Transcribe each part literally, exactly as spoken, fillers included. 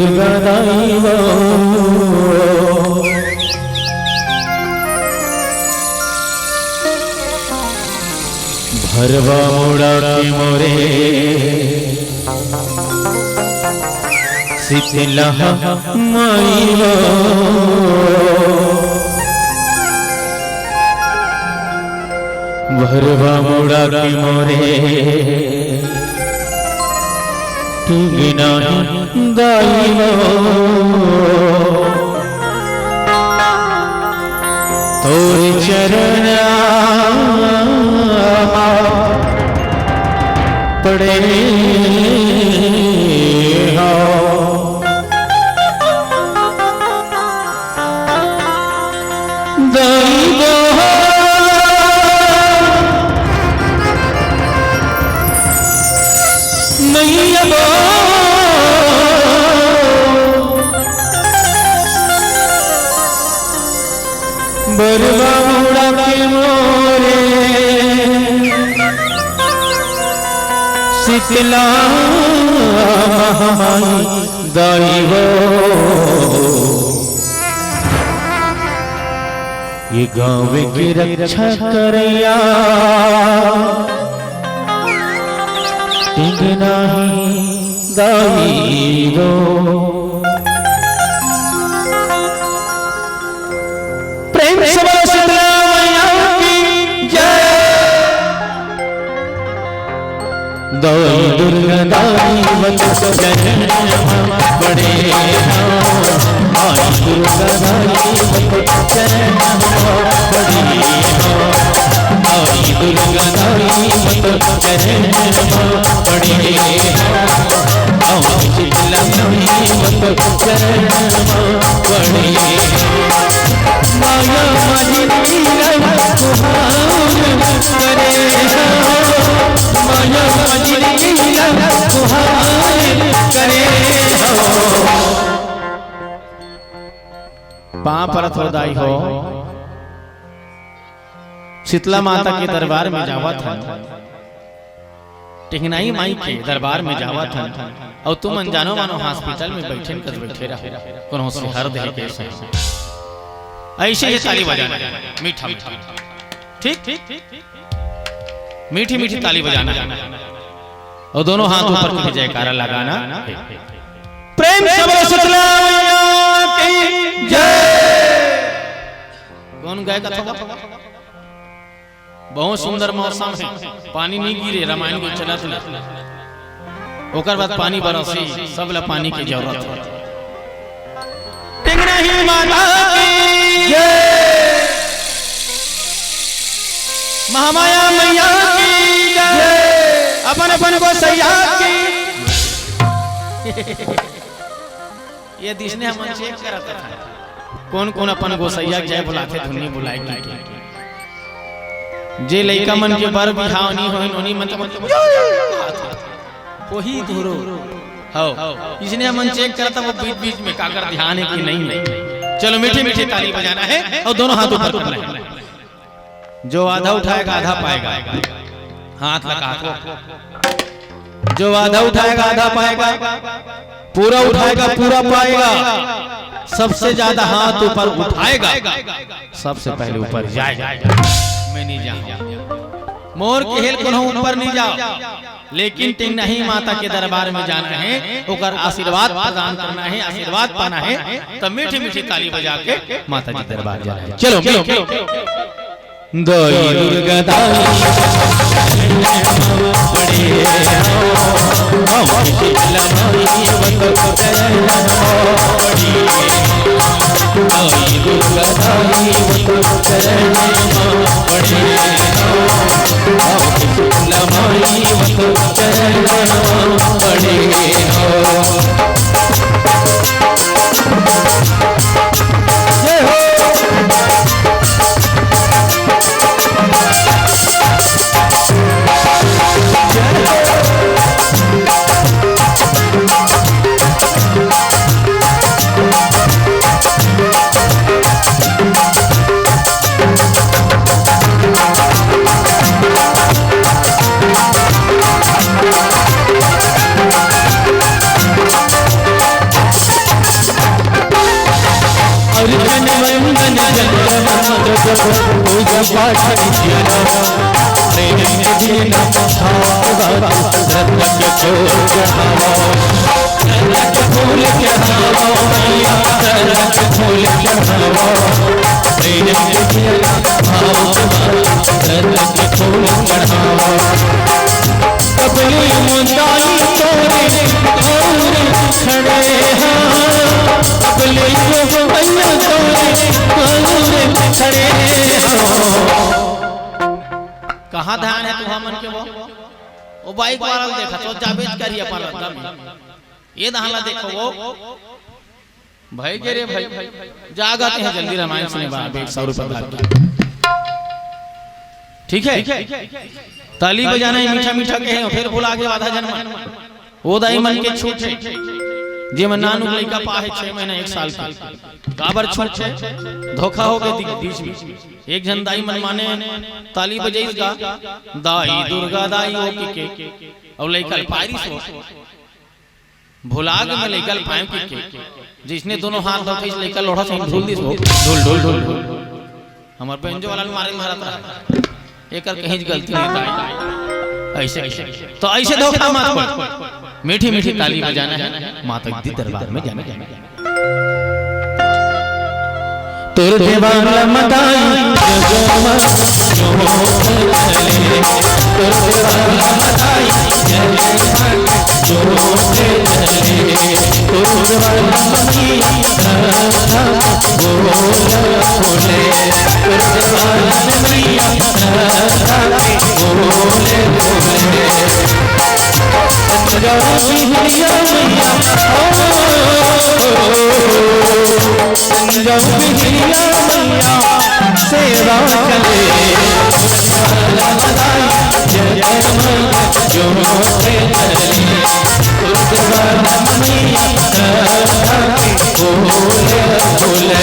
दुर्गा दाई वो, भरवा मुड़ा के मोरे शीतला माई वो, भरवा मुड़ा के मोरे टिंगना दाई वो, तोरे चरण पड़े हो। दाई वो नैया वो बरवा मुड़ा के मोरे शीतला महामाई दाई वो। ये गाँव की रक्षा करैया टिंगना ही दाई वो। प्रेम से बोलो शीतला मैया की जय। दाई दुर्गा दाई वो तो चरण पड़े हो। आई दुर्गा दाई वो तो चरण पड़े हो। आई दुर्गा दाई वो तो चरण पड़े हो। आई शीतला माई वो तो चरण पड़े हो। माया माई की लव तुहार करे हो। माया माई की लव तुहार करे हो। पाँव परत हो दाई हो, शीतला माता के दरबार में जावत हन, टिंगना ही माई के दरबार में जावत हन, अउ तुमन जानो मानो हॉस्पिटल में बैठे कस बैठे रहो, कोनो से हर दे के सही। ऐसे ही ताली बजाना है, मीठा मीठा, ठीक ठीक, मीठी मीठी ताली बजाना है, और दोनों हाथ ऊपर करके जयकारा लगाना है। प्रेम से बोलो शीतला मैया की जय। कौन गाय कथा? बहुत सुंदर मौसम है, पानी नहीं गिरे, रामायण के चलत ले, ओकर बाद पानी बरसी, सब ला पानी की जरूरत है। टिंगना ही माता की जय। महामाया मैया की जय। अपन अपन गोसैया की। ये दिसने हमन चेक करत था, कौन कौन अपन गोसैया के जय बुलाथे, धुन नहीं बुलाए की। जे लइका मन के बर बिहाव नहीं होई, नोनी मन तो वही धुरो। हो, इसने हमन चेक करता वो बीच बीच में काकर ध्यान है कि नहीं है। चलो मीठे मीठे ताली बजाना है और दोनों हाथ ऊपर करना है। जो आधा उठाएगा आधा पाएगा। हाथ लगा, हाथ। जो आधा उठाएगा आधा पाएगा, पूरा उठाएगा पूरा पाएगा, सबसे ज्यादा हाथ ऊपर उठाएगा सबसे पहले ऊपर जाएगा। मैं नहीं जाऊंगा, मोर केहेल कोनो ऊपर नहीं जाओ, लेकिन टिंगना ही माता के दरबार में जाना है, ओकर आशीर्वाद प्रदान करना है, आशीर्वाद पाना है, तो मीठी मीठी ताली बजा के माता जी दरबार जाना है। चलो, चलो, चलो। दाई दुर्गा दाई पड़े हो, हम शीतला माई वो तो चरण पड़े हो। दाई दुर्गा दाई वो तो चरण पड़े हो, हम शीतला माई वो तो चरण पड़े हो। जय हो। पूजा पाठ कीजिए ना, प्रेम के दिए ना, भाव वाला रत्न के फूल चढ़ावा। रत्न के फूल चढ़ावा, मैया, रत्न के फूल चढ़ावा। प्रेम के दिए ना, भाव वाला रत्न के फूल चढ़ावा। कबले मुंदाई तोरे और खड़े हैं, कबले मुंदाई तोरे और खड़े हैं। कहाँ ध्यान हे तुँहर मन के वो? वो बाइक वाला ल देखा, तो जाबेच करिया पर एकदम। ये दहां ला देखो वो। भाई के रे भाई, जागत हे, जल्दी रामायण सुने बा, एक सौ रुपया धार के। ठीक है? ताली बजाना हे, मीठा मीठा कहे, फिर भुला के आधा जन्म। वो दाई मन के छूट हे, जे मन नानू लइका पा हे, छह महीना, एक साल के। काबर छूट हे? धोखा हो गए बीच में। एक झन दाई मन माने ताली बजाइस गा, दाई दुर्गा दाई ओ के, अउ लइका ल पारिस हो। भुला गे मैं लइका ल पाएंव के। जइसने दोनों हाथ धरथे, लइका लोढ़ा से ढुल दिस हो, ढुल, ढुल, ढुल, ढुल। हमर बेंजो वाला ल मारे ल धरत रहा। एकर कहीं गलती नहीं था। ऐसे, ऐसे। तो ऐसे धोखा मत कर। मीठी, मीठी ताली बजाना हे, माता के दरबार में जाना हे। तोर देवाल मदाई जगमग जोत जले, तोर देवाल मदाई जगमग जोत जले, तोर देवाल मदाई धक धक बोल बोले, तोर देवाल मदाई धक धक बोल बोले। पंजाब की हुलिया मैया, ओ, पंजाब की हुलिया मैया, सेवा करे। जगमग जोत जले, उज्जवल मैया, बोले, बोले।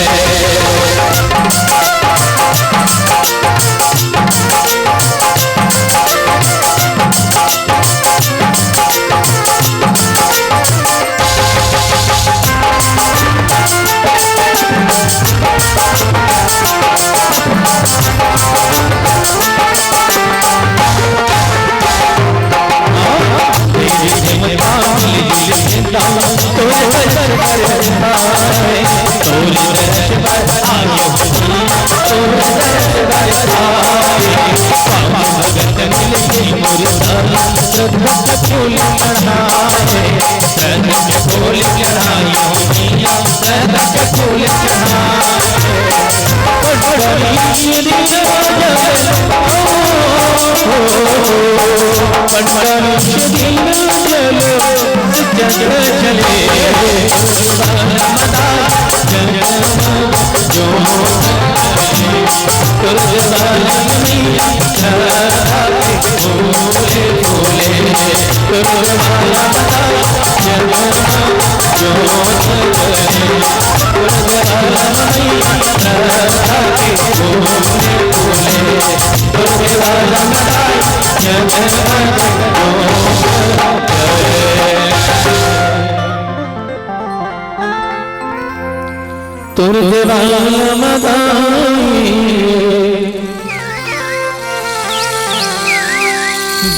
तोर देवाल मदाई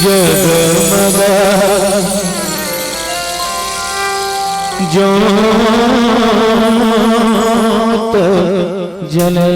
जगमग जोत जले।